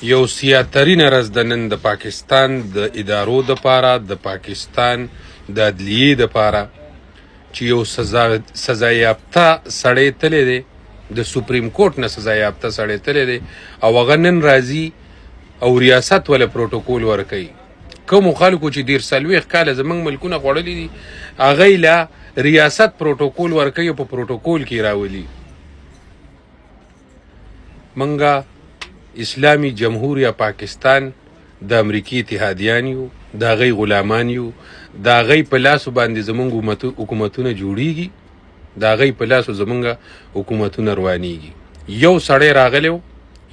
یو سیاه ترینه ورځ د نن د پاکستان د ادارو د پاره، د پاکستان د عدلیې د پاره، چې یو سزا یافته سړی تللی دی، د سپریم کورټ نه سزا یافته سړی تللی دی او هغه نن راځي او ریاست وله پروتوکول ورکوي. کومو خلکو چې 40 کاله زمونږ ملکونه خوړلي دي، هغه له ریاست پروتوکول ورکوي او په پروتوکول کې راولي. منګه اسلامي جمهوریه پاکستان د امریکې اتحادیان یو، د هغوی غلامان یو، د هغوی په لاسو باندې زمونږ حکومتونه جوړیږي، د هغوی په لاسو زمونږ حکومتونه روانیږي. یو سړی راغلی و،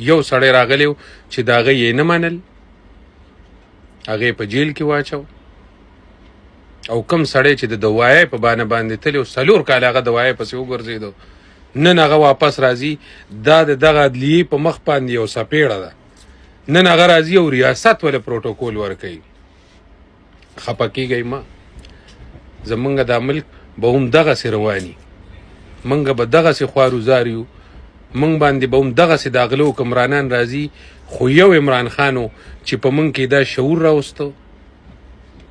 یو سړی راغلی و چې د هغوی یې نه منل، هغه په جیل کې واچو. او کم سړی چې د دوایې په بانه باندې تللی و، 4 کاله هغه دوایې پسې وګرځېدو، نن هغه واپس راځي. دا د دغه عدلیې په مخ باندې یو سپېړه ده. نن هغه راځي او ریاست ول پروتوکول ورکوي. خپه کېږئ مه، زمونږ دا ملک به هم دغسې رواني، مونږ به دغسې خواروزار یو، مونږ باندې به هم دغسې د غلو حکمرانان راځي. خو یو عمران خان و چې په مونږ کې دا شعور راوستو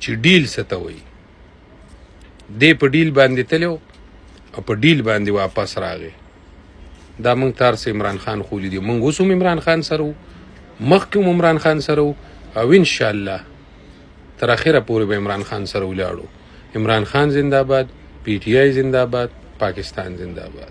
چې ډیل څه ته وایي. دی په ډیل باندې تللی او په ډیل باندې واپس راغی. دا مونږ ته هر څه عمران خان ښولي دي. مونږ اوس هم عمران خان سره وو، مخکې هم عمران خان سره وو او انشاءالله تر اخره پورې به عمران خان سره ولاړو. عمران خان زنده‌باد، پي ټي آی زنده‌باد، پاکستان زنده‌باد.